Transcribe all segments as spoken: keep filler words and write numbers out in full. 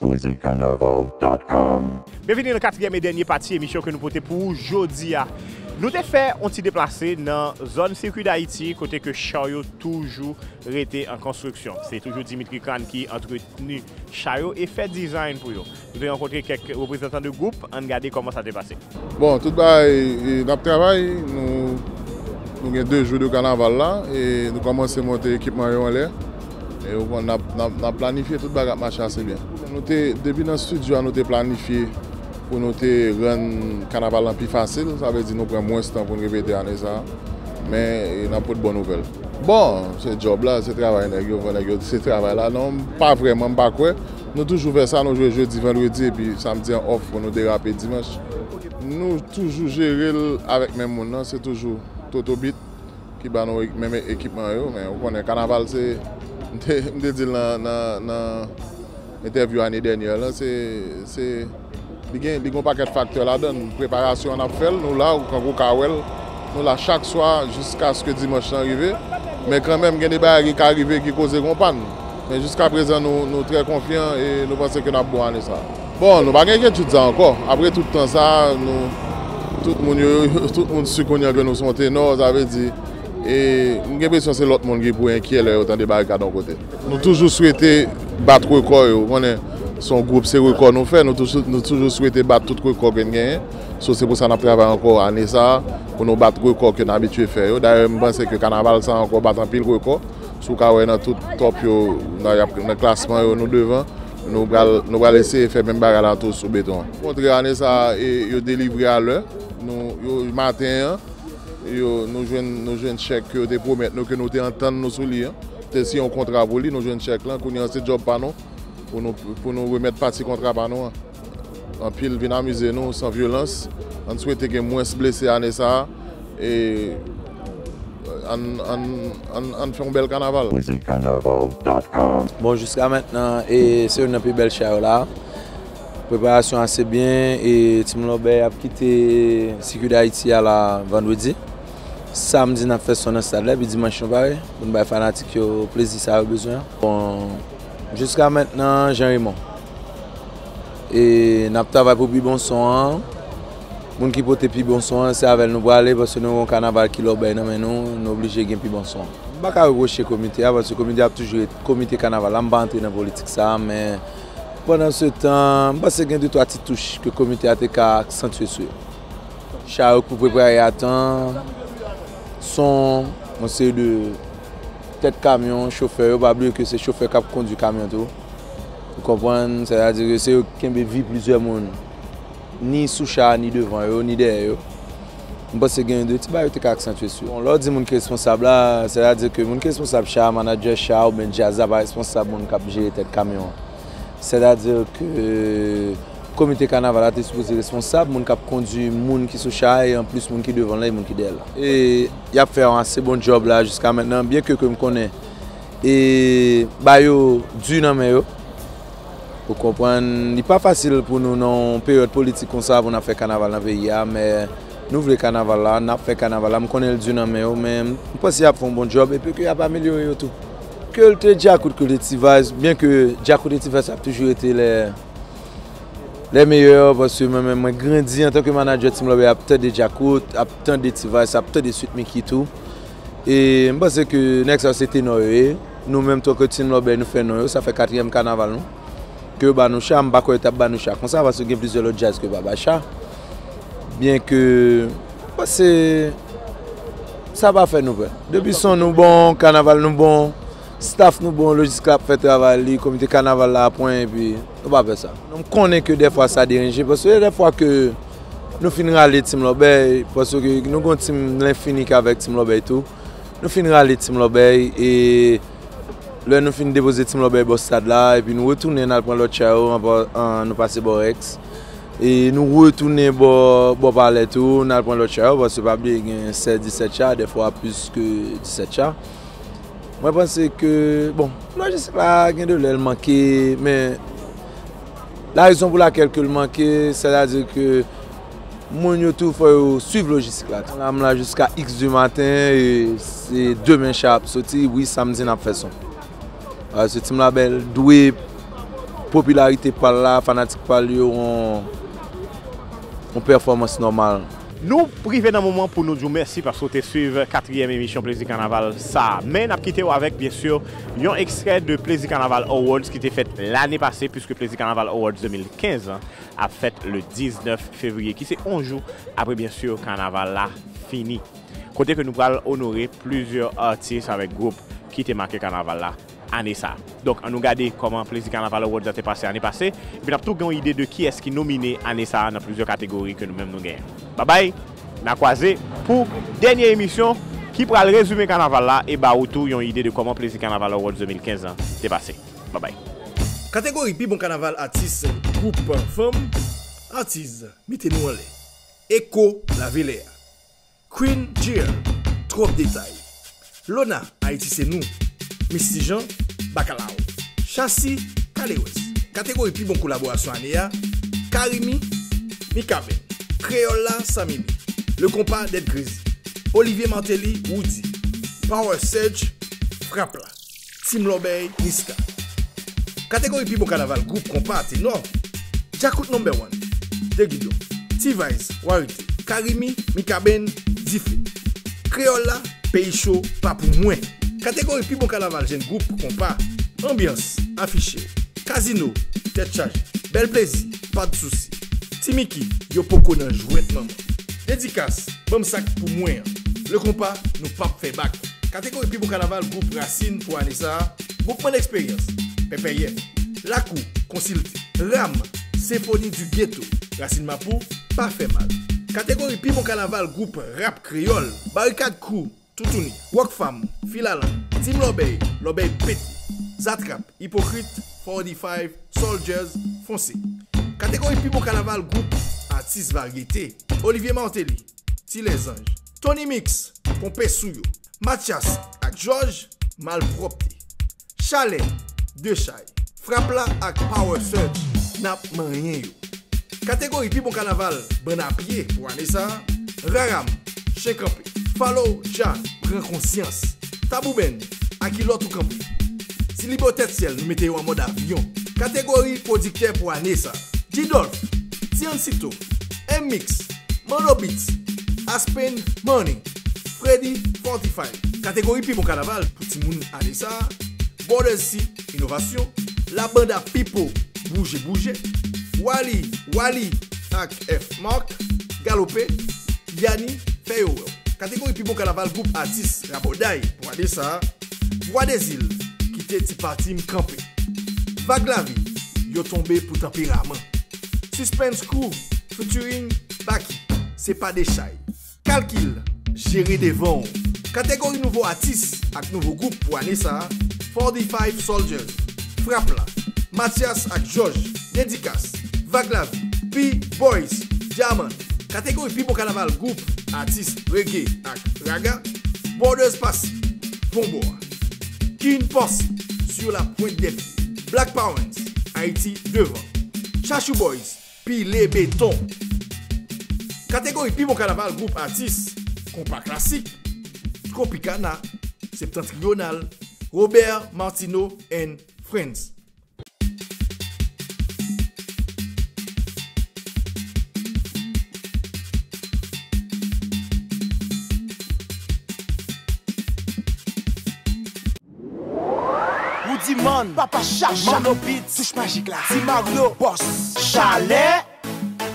Poze Kanaval dot com. Byenvini nan katriyèm e dènye pati emisyon ke nou pote pou ou jodi a. Nou te fè yon ti deplase nan zòn Sirkwi Dayiti, kote ke cha yo toujou rete an konstriksyon. Se toujou Dimitri Khan ki antreteni cha yo e fè dizayn pou yo. Nou te rankontre kèk reprezantan de gwoup, ann gade kòman sa te pase. Bon, tout bagay, e, n ap travay, nou, nou gen de jou de kanaval la, e nou kòmanse monte ekipman yo anlè. E ou konn, n ap, n ap, n ap planifye tout bagay ap mache ase byen. Nou te, depi nan estidyo a, nou te planifye pou nou te rann kanaval lan pi fasil, sa vle di nou pran mwens tan pou n repete ane sa a. Men, e, n ap pote bon nouvèl. Bon, se djòb la, se travay nèg yo, fò nèg yo, se travay la. Non, pa vrèman, m pa kwè. Nou toujou fè sa, nou jwe jedi, vandredi, epi samdi an off pou nou derape dimanch. Nou toujou jere l avèk menm moun nan, se toujou Toto Beat ki ba nou ek- menm ekipman yo, men ou konnen kanaval se, m te, m te di l nan, nan, nan entèvyou ane dènyè lan, se, se, li gen, li gen yon pakèt faktè ladan l. Preparasyon an n ap fè l, nou la, ou kankou w ka wè l, nou la chak swa jiskaske dimanch lan rive. Men kanmenm, gen de bagay ki ka rive ki koze gen yon pàn. Men jiskaprezan, nou, nou trè konfyan e nou panse ke n ap bon ane sa a. Bon, nou pa gen enkyetid sa ankò. Apre tout tan sa a, nou, tout moun yo, tout moun si kounye a ke nou se yon tenò, sa vle di, e m gen enpresyon se lòt moun ki pou enkyè lè yo tande barikad yon kote. Nou toujou swete bat rekò yo, ou konnen se yon gwoup, se rekò nou fè, nou toujou, nou toujou swete bat tout rekò ke n genyen. So, se pou sa n ap travay ankò ane sa a, pou nou bat rekò ke n abitye fè yo. Dayè, m panse ke kanaval sa a ankò bat anpil rekò. Si w ka wè nan tout top yo, nan, y ap, nan klasman yo, nou devan. Nou pral, nou pral eseye fè menm bagay la tou sou beton an. Kontrè, ane sa a, e, yo delivre a lè. Nou, yo, maten an, yo, nou jwenn, nou jwenn chèk ke yo te pwomèt nou, ke nou te antann nou sou li an. Te siyen yon kontra pou li, nou jwenn chèk lan. Kounye a, se djòb pa nou, pou nou, pou nou remèt pati kontra pa nou an. Anpil, vin amize nou san vyolans. Ann swete gen mwens blese ane sa a. E ann, ann, ann, ann fè yon bèl kanaval. Poze Kanaval dot com. Bon, jiska mentnan, e se youn nan pi bèl cha yo la. Preparasyon ase byen, e Team Lòbèy ap kite Sirkwi Dayiti a la vandredi. Samdi, n ap fè son nan stad la, epi dimanch nou pare pou n bay fanatik yo plezi sa yo bezwen an. Bon, jiska mentnan, jan remon. E n ap travay pou pi bon son an. Moun ki pote pi bon son an, se avè l nou prale, paske nou gen yon kanaval ki Lòbèy nan men nou, nou oblije gen pi bon son an. M pa ka repwoche komite a, paske komite a ap toujou ret komite kanaval la, m pa antre nan politik sa a, men pandan se tan, m panse gen de twa ti touch ke komite a te ka aksantye sou yo. Cha yo k pou prepare a tan, son, yon seri de tèt kamyon, chofè yo, pa bliye ke se chofè k ap kondui kamyon tou. Ou konprann? Sètadi ke se yo ki kenbe vi plizyè moun, ni sou cha, ni devan yo, ni dèyè yo. M panse gen de ti bagay yo te ka aksantye sou yo. Bon, lè w di moun ki responsab la, sètadi ke moun ki responsab cha, manadjè cha, oubyen djaz la pa responsab moun k ap jere tèt kamyon an. Sètadi ke komite kanaval la te sipoze responsab, moun k ap kondui moun ki sou cha a, e anplis moun ki devan l lan, e moun ki dèyè l lan. E y ap fè yon ase bon djòb la jiska mentnan, byen ke, ke m konnen e ba yo di nan men yo. Ou konprann, li pa fasil pou nou nan yon peryòd politik konsa pou n ap fè kanaval nan peyi a, men nou vle kanaval la, n ap fè kanaval la. M konnen l di nan men yo, men m panse y ap fè yon bon djòb epi ke y ap amelyore yo tou. Ke l te Djakout, ke l te T-Vice, byen ke Djakout e T-Vice ap toujou rete lè, lè meyè, paske mwen menm, mwen grandi antanke manadjè Team Lòbèy ap tande Djakout, ap tande T-Vice, ap tande Sweet Micky tou. E m panse ke nèg sa yo se tenò yo ye. Nou menm, tanke Team Lòbèy, nou fè non yo, sa fè katriyèm kanaval nou. Ke yo ba nou cha, m pa kwè yo t ap ba nou cha konsa, paske gen plizyè lòt djaz ke yo pa bay cha. Byen ke, m panse, sa pa fè nou pè. Depi son nou bon, kanaval nou bon, staff nou bon, lojistik la ap fè travay li, komite kanaval la apwen, epi nou pa pè sa. Nou, m konnen ke dèfwa sa deranje, paske dèfwa ke nou fin rale Team Lòbèy, paske nou gen yon team lenfini k avèk Team Lòbèy tou. Nou fin rale Team Lòbèy, e lè nou fin depoze Team Lòbèy bò stad la, epi nou retounen, n al pran lòt cha yo, an, an, nou pase bò Rex. E nou retounen bò, bò Palè tou, n al pran lòt cha yo, paske pa bliye gen sèz, disèt cha, dèfwa plis ke disèt cha. Mwen panse ke, bon, lojistik la gen de lè l manke, men larezon pou lakèl ke l manke, sètadi ke moun yo tou fò yo swiv lojistik la. La m la jiska X de maten, e se demen cha ap soti, wi, samdi n ap fè son. Paske Team Lòbèy dwe popilarite pa l la, fanatik pa l yo, yon, yon pèfòmans nòmal. Nou rive nan moman pou nou di w mèsi paske w te swiv katriyèm emisyon Plezi Kanaval sa a. Men n ap kite w avèk, byen si, yon ekstrè de Plezi Kanaval Awards ki te fèt lane pase, puiske Plezi Kanaval Awards de mil kenz ap fèt le diznèf fevriye, ki se yon jou apre, byen si, kanaval la fini. Kote ke nou pral onore plizyè atis avèk gwoup ki te make kanaval la ane sa a. Donk, ann nou gade kòman Plezi Kanaval Awards la te pase ane pase, epi n ap tou gen yon ide de kiyès ki nomine ane sa a nan plizyè kategori ke nou menm nou genyen. Babay, n a kwaze pou dènye emisyon ki pral rezime kanaval la e ba ou tou yon ide de kòman Plezi Kanaval Awards de mil kenz lan te pase. Babay. Kategori pi bon kanaval atis gwoup fanm, atis, mete nou anlè. Eko, lave lè a. Queen G L, twòp detay. Lona, Ayiti se nou. Misty Jean, Bakalaw. Chasi, Kalewès. Kategori pi bon kolaborasyon ane a, Karimi, Mikaben. Kreyòl la, Samimi. Le Konpa, Dead Crazy. Olivier Martelly, Roody. Power Surge, Frap La. Team Lòbèy, Niska. Kategori pi bon kanaval gwoup konpa, tenò, Djakout Number One, Degidon, T-Vice, Warite, Karimi, Mikaben, Dife. Kreyòl la, Peyi Cho, Pa Pou Mwen. Kategori pi bon kanaval jèn gwoup konpa, Anbyans, Afiche, Kazino, Tèt Chaje, Bèl Plezi, Pa D Sousi, Ti Miki, Yo Poko Nan Jwèt Manman. Dedikas, Ban M Sa K Pou Mwen an. Le Konpa, Nou P Ap Fè Bak. Kategori pi bon kanaval gwoup Rasin pou ane sa a, Boukman Eksperyans, Pèpèyè, Lakou, Konsilte, Ram, Senfoni di Geto, Rasin Mapou, Pa Fè Mal. Kategori pi bon kanaval gwoup rap kreyòl, Barikad Crew, Toutouni, Rockfam, Filalang, Team Lòbèy, Lòbèy Pete, Zatrap, Ipokrit, forty-five, Soldiers, Fonse. Kategori pi bon kanaval gwoup atis varyete, Olivier Martelly, Ti Lèzanj, Tony Mix, Ponpe Sou Yo, Mathias ak Jòj, Malpwòpte, Chalè, De Chay, Frap La ak Power Surge, N Ap Manyen Yo. Kategori pi bon kanaval bann a pye pou ane sa a, Raram, Chen Kanpe, Follow Jah, Pran Konsyans, Tabou Band, A Ki Lòt Ou Kanpe, Ti Libo Tèt Syèl, Nou Mete Yo An Mòd Avyon. Kategori pwodiktè pou ane sa a, G-Dolph, Tiancito, M-Mix, Mando Beats, Aspen, Money, Freddy, forty-five. Kategori pi bon kanaval pou timoun ane sa a, Borders C, Inovasyon, La Banda Pipo, Bouje Bouje, Wally, Wally ak F Mark, Galope, Yani, Fè Yo Wè W. Kategori pi bon kanaval gwoup atis rabòday pou ane sa a, Vwa Dezil, Kite Ti Pati M Kanpe, Vag Lavi, Yo Tonbe Pou Tanperaman, Suspense Crew, featuring Baky, Se Pa De Chay, Kalkil, Jere Devan W. Kategori nouvo atis ak nouvo gwoup pou ane sa a, forty-five Soldiers, Frap La, Mathias ak Jòj, Dedikas, Vag Lavi, P Boys, Diamond. Kategori pi bon kanaval gwoup, atis reggae ak raga, Borders Pasi, Bon Bò a, King Posse, Sur La Pointe Des Pieds, Black Parents, Ayiti Devan, Chachou Boys, Pile Beton. Kategori pi bon kanaval gwoup atis, konpa klasik, Tropicana, Septentrional, Robert Martineau and Friends. Roody Man, Papa Chacha, Mano Beats, Touch Majik la, Ti Mario, Boss, Chalè.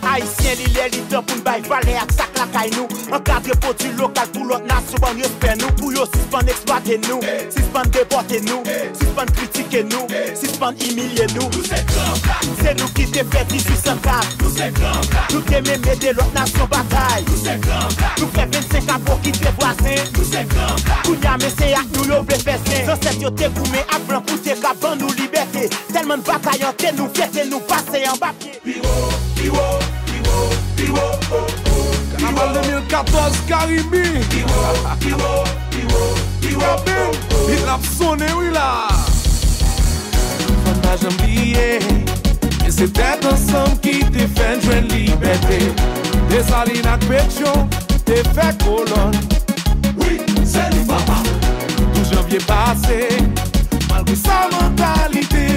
Ayisyen, li lè, li tan pou n bay valè ak sa k lakay nou. Ankadre pwodui lokal pou lòt nasyon ban n respè nou. Pou yo sispann eksplwate nou, sispann depòte nou, sispann kritike nou, sispann imilye nou. Nou se Gran Blak. Se nou ki te fè dizuit san kat. Nou se Gran Blak. Nou te menm ede lòt nasyon batay. Nou se Gran Blak. Nou fè vennsenk ap okipe vwazen. Nou se Gran Blak. Kounye a, men se ak nou yo vle fè zen. Zansèt yo te goumen ak blan pou te ka ban nou libète. Tèlman n batay ante nou, fyète nou pase anba pye. Pi wo, pi wo, pi wo, pi wo, oh, oh. Kanaval de mil katòz Karimi. Pi wo, pi wo, pi wo, pi wo, oh, oh. Bit la ap sonnen wi la. Fò n pa janm bliye, e se tèt ansanm ki te fè n jwenn libète. Desalin ak Petyon te fè kolòn. Wi, se nou papa. Douz janvye pase, malgre sa mantalite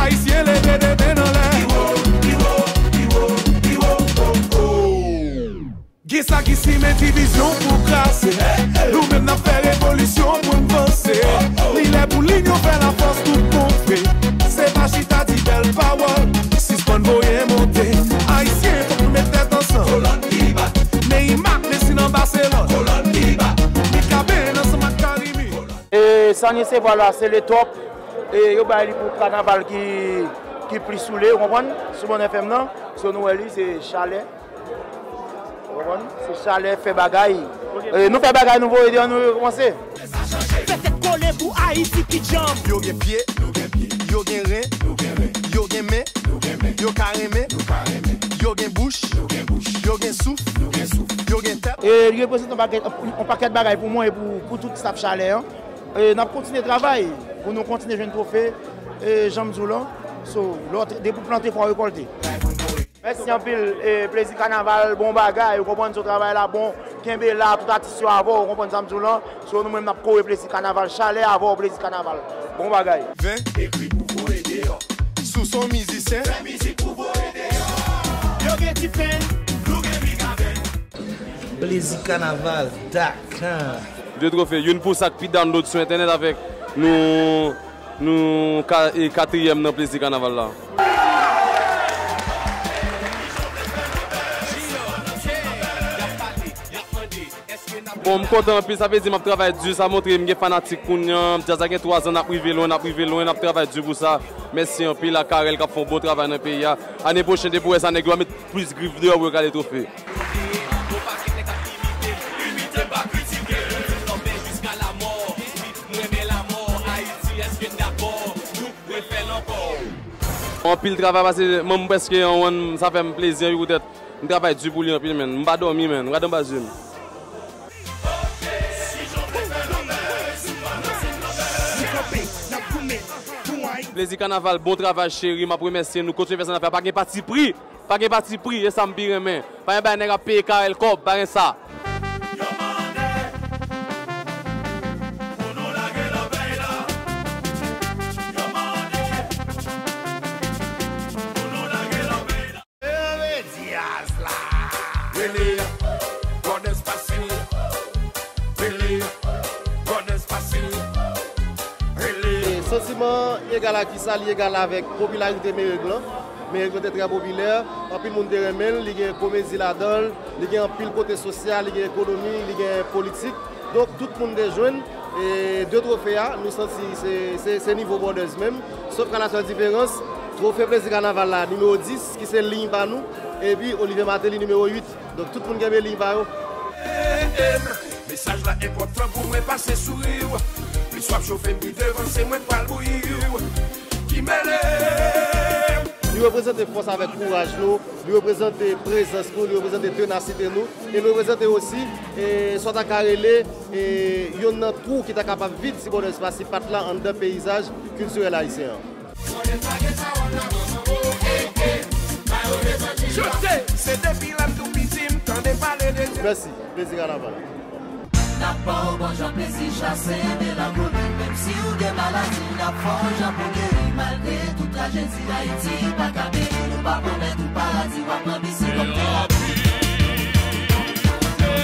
Ayisyen leve de men nan lè. Gen sa ki simen divizyon pou kraze. Nou menm n ap fè revolisyon pou n vanse. Li lè pou linyon fè lafòs tout bon vre. Se pa chita di bèl pawòl, sispann voye monte. Ayisyen, fòk nou met tèt ansanm. Kolòn ki bat. Neymar, Messi nan Barcelone. Kolòn ki bat. Mika Ben ansanm ak Karimi. E sa n resevwa la, se le top. E yo bay li pou kanaval ki, ki plis soule, ou konprann? Sou Bòn F M nan, so nou wè li, se chalè. Ou konprann? Se chalè, fè bagay. E nou fè bagay, nou voye deyò, nou rekòmanse. Fè tèt kole pou Ayiti ki djanm. Yo gen pye, yo gen ren, yo gen men, yo ka renmen, yo gen bouch, yo gen souf, yo gen tèt. E li reprezante yon pakèt, yon pakèt bagay pou mwen e pou, pou tout staff Chalè an. E n ap kontinye travay pou nou kontinye jwenn twofe, e, jan m di w lan. So, lè w t-, depi w plante, fò w rekòlte. Mèsi anpil, e, Plezi Kanaval, bon bagay, ou konprann, so travay la bon, kenbe la, tout atis yo avè w, ou konprann sa m di w lan. So, nou menm n ap kore Plezi Kanaval, chalè avè w, Plezi Kanaval. Bon bagay. Ven, ekri pou voye deyò. Si w se yon mizisyen, fè mizik pou voye deyò. Yo gen T-Pain, nou gen Mika Ben. Plezi Kanaval, Dakar. De twofe, youn pou sa k pi download sou entènèt avèk nou, nou ka, e, katriyèm nan Plezi Kanaval la. Bon, m kontan anpil, sa vle di m ap travay di, sa montre m gen fanatik kounye a, djaz la gen twa zan, n ap rive lwen, n ap rive lwen, n ap travay di pou sa. Mèsi anpil a Carel k ap fè yon bon travay nan peyi a. Ane pwochen, depi w wè sa, nèg yo a met plis grif deyò pou yo gade twofe. Anpil travay pase, mwen m prèske an wonn, sa fè m plezi anpil poutèt m travay di pou li anpil, menn. M pa dòmi, menn. Gad anba zye m. Plezi Kanaval, bon travay cheri, m ap remèsye nou, kontinye fè sa n ap fè, pa gen patipri. Pa gen patipri, e sa m pi renmen. Pa gen bay nèg ap peye Carel kòb, pa gen sa. Yo mande pou nou lage lòbèy la. Yo mande pou nou lage lòbèy la. Leve djaz la. Rele Brothers Passy. Rele Brothers Passy. Rele. E santiman egal a kisa? Li egal avèk popilarite Mereng lan. Mereng lan te trè popilè, anpil moun te renmen l, li gen komedi ladan l, li gen anpil kote sosyal, li gen ekonomi, li gen politik. Donk, tout moun te jwenn, e de twofe a, nou santi se, se, se nivo Brothers menm. Sof k a la sèl diferans, twofe Plezi Kanaval la, nimewo dis, ki se liy pa nou, epi Olivier Martelly, nimewo uit. Donk, tout moun kenbe liy pa yo. Mesaj la enpòtan pou mwen pase souri w. Plis w ap chofe m pi devan, se mwen k pral bouyi w. Ki mele. Li reprezante fòs avèk kouraj nou, li reprezante prezans nou, li reprezante tenasite nou, e li reprezante osi, e, sa w ta ka rele, e, yonn nan twou ki ta kapab vid si Brothers Passy pa t la anndan peyizaj kiltirèl ayisyen an. Mèsi, Plezi Kanaval. N ap ba w bon jan plezi, chase melankoli. Menm si w gen maladi, n ap fè w jan pou geri. Malgre tout trajedi, Ayiti pa ka peri. Nou pa pwomèt ou paradi, w ap pran bisi kòm terapi.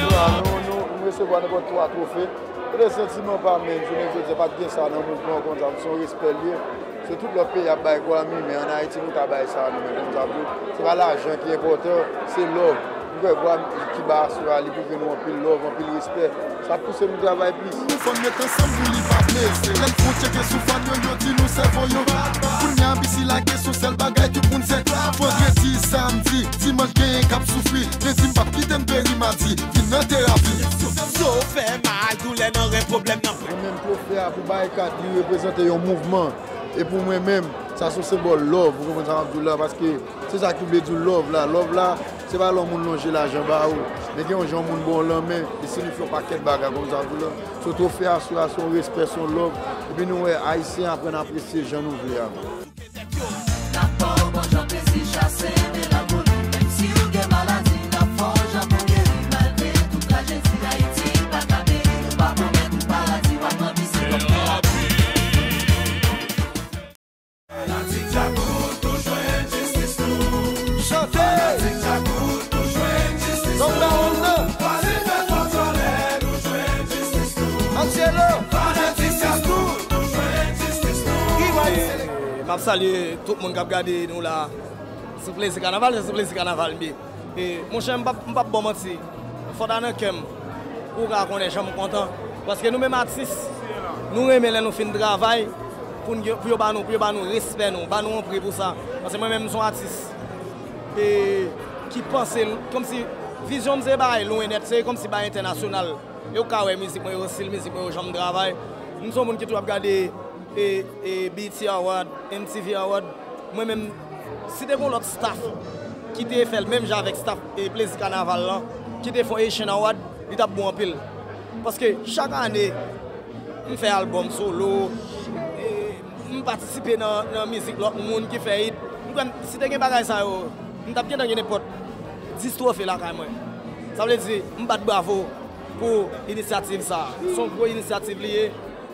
Nou, nou, nou resevwa nenpòt twa twofe. Kote santiman pa menm, jounen jodi a, pa t gen sa nan mouvman konsa, se yon respè l ye. Se tout lòt peyi ap bay Gwami, men ann Ayiti, nou ka bay sa nou menm, konsa tou. Se pa lajan ki enpòtan, se love. Nou fè Gwami, Kiba aswè a, li pwouve nou anpil love, anpil respè. Sa pouse nou travay plis. Nou fò n met ansanm pou li pa blese. Lè n fwontyè gen sou fàn yo, yo di nou sèvo yo. Kounye a, bisi lage sou sèl bagay, tout moun se vandredi, samdi, dimanch, genyen k ap soufri. Lendi m p ap kite m peri, madi, vin nan terapi. Zo fè mal, doulè nan ren, pwoblèm nan. Mwen menm, twofe a pou Barikat, li reprezante yon mouvman. E pou mwen menm, sa se yon senbòl love, ou konprann sa m ap di w la, paske se sa ki vle di w love la. Love la, se pa lè yon moun lonje lajan ba ou, men gen yon jan yon moun ba w lanmen, li siyifye yon pakèt bagay, ou konprann sa m ap di w la. So, twofe a, se yon respè, se yon love, epi nou wè Ayisyen aprann apresye jan nou vle a. N ap ba w bon jan plezi, chase melankoli. Menm si w gen Salye tout moun k ap gade nou la sou Plezi Kanaval, se sou Plezi Kanaval m ye. E, monchè, m p ap, m p ap ba w manti, fò ta nan kè m pou w ka konnen jan m kontan. Paske nou menm atis, nou renmen lè nou fin travay, pou n gen, pou yo ba nou, pou yo ba nou respè nou, ba nou yon pri pou sa. Paske mwen menm, m se yon atis e, ki panse l, kòmsi vizyon m se bagay lwen nèt, se kòmsi bagay entènasyonal. E ou ka wè mizik mwen yo, estil mizik mwen yo, jan m travay. M se yon moun ki toujou ap gade e, e, B E T Award, M T V Award. Mwen menm, si te gen yon lòt staff ki te fè l menm jan avèk staff e, Plezi Kanaval lan, ki te fè yon Asian Award, li t ap bon anpil. Paske chak ane, m fè albòm solo, e, m patisipe nan, nan mizik lòt moun ki fè hit. M kwè si te gen bagay sa yo, m t ap gentan gen nenpòt dis twofe lakay mwen. Sa vle di, m bat bravo pou inisyativ sa a. Se yon gwo inisyativ li ye,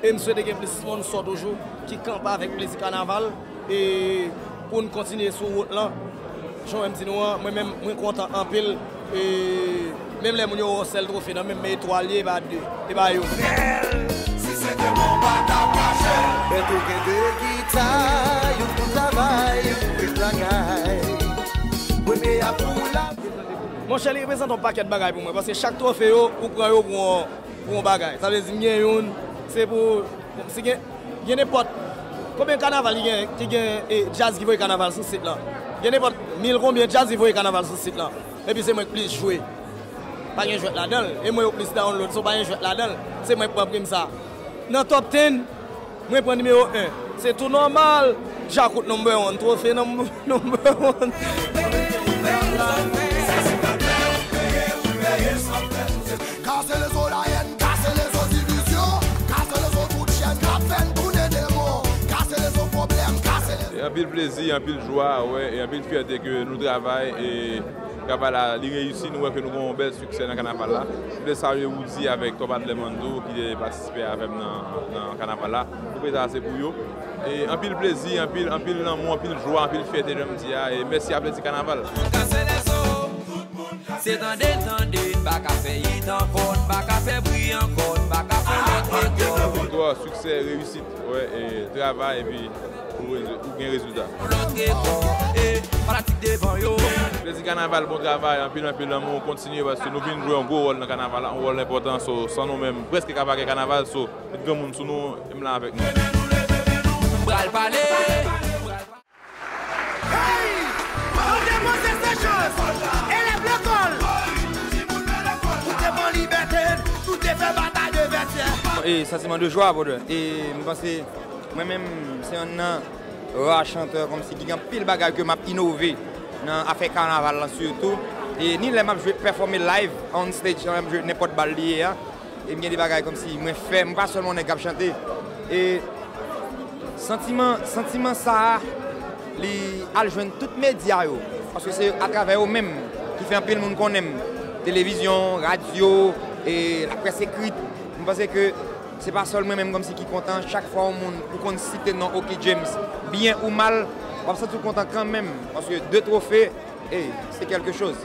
e m swete gen plis sponsò toujou ki kanpe avèk Plezi Kanaval, e pou n kontinye sou wout lan. Jan w wè m di nou an, mwen menm, mwen kontan anpil. E menm lè moun yo wè yon sèl twofe nan men m, men etwal ye, e pa de, e pa youn. Bèto gen de gita, youn pou travay, youn pou ret lakay. Premye a pou la. Monchè, li reprezante yon pakèt bagay pou mwen, paske chak twofe yo, ou pran yo pou yon, pou yon bagay. Sa vle di, m gen youn, se pou, si gen, gen nenpòt, konbyen kanaval ki gen, ki gen, e, djaz ki voye kanaval sou sit lan? Gen nenpòt mil konbyen djaz ki voye kanaval sou sit lan? Epi se mwen k plis jwe. Pa gen jwèt ladan l. E mwen yo plis download, so pa gen jwèt ladan l. Se mwen k pran pri m sa. Nan top ten, mwen pran nimewo en. Se tou nòmal. Djakout number one, twofe number, number one. Kase lezo layèn, kase lezo divizyon, kase lezo tout chèn k ap fè n tounen demon, kase lezo pwoblèm, kase lezo. E anpil plezi, anpil jwa, wè, e anpil fyète ke nou travay e travay la, li reyisi, nou wè ke nou gen yon bèl siksè nan kanaval la. M vle salye Woody avèk Top Adler Mando ki te patisipe avè m nan, nan kanaval la. Koupe sa se pou yo. E anpil plezi, anpil, anpil lanmou, anpil jwa, anpil fyète, jan m di a. E mèsi a Plezi Kanaval. Kase lezo, tout moun kase lezo. Se tande n tande, n pa ka fè hit ankò, n pa ka fè bri ankò, n pa ka fè lòt rekò. Viktwa, siksè, reyisit, wè, e travay, epi ou, ou gen rezilta. Lòt rekò, e, fanatik devan yo. Plezi Kanaval, bon travay, anpil, anpil lanmou, kontinye, paske nou vin jwe yon gwo wòl nan kanaval la, yon wòl enpòtan, so, san nou menm, prèske ka pa gen kanaval, so, met granmoun sou nou, e m la avèk nou. M pral pale. Hey! Ou te panse se chans, elèv lekòl. Ou te pran libète, ou te fè batay de vètyè. E santiman de jwa, brother. E m panse, mwen menm, se yonn nan ra chantè kòmsi ki gen anpil bagay ke m ap inove nan afè kanaval la sitou. E ni lè m ap jwe pèfòme live on stage, lè m ap jwe nenpòt bal li ye a. E m gen de bagay kòmsi mwen fè, m pa sèlman yon nèg k ap chante. E santiman, santiman sa a, li al jwenn tout medya yo. Paske se atravè yo menm ki fè anpil moun konnen m. Televizyon, radyo, e laprès ekrit. M panse ke se pa sèl mwen menm kòmsi ki kontan. Chak fwa yon moun ou konn site non Oky James, byen ou mal, w ap santi w kontan kanmenm. Paske de twofe, Ey, se kèlke choz.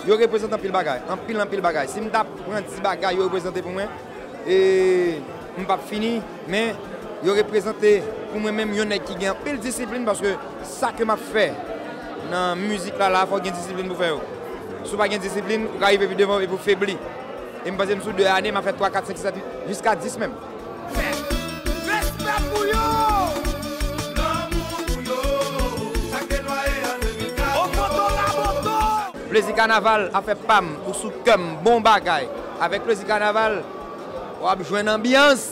Yo reprezante anpil bagay, anpil, anpil bagay. Si m ta pran di bagay yo reprezante pou mwen, e m p ap fini, men yo reprezante pou mwen menm yon nèg ki gen anpil disiplin, paske sa ke m ap fè nan mizik la, la, fò w gen disiplin pou fè yo. Si w pa gen disiplin, ou ka rive pi devan epi w febli. E m panse m sou de ane, m ap fè twa, kat, senk, sis, sèt, uit, jiska dis menm. Respè pou yo! Lanmou pou yo! Sa k te nwaye an de mil kat. Okoto Raboto! Plezi Kanaval, afè pa m, ou sou kè m, bon bagay. Avèk Plezi Kanaval, w ap jwenn anbyans.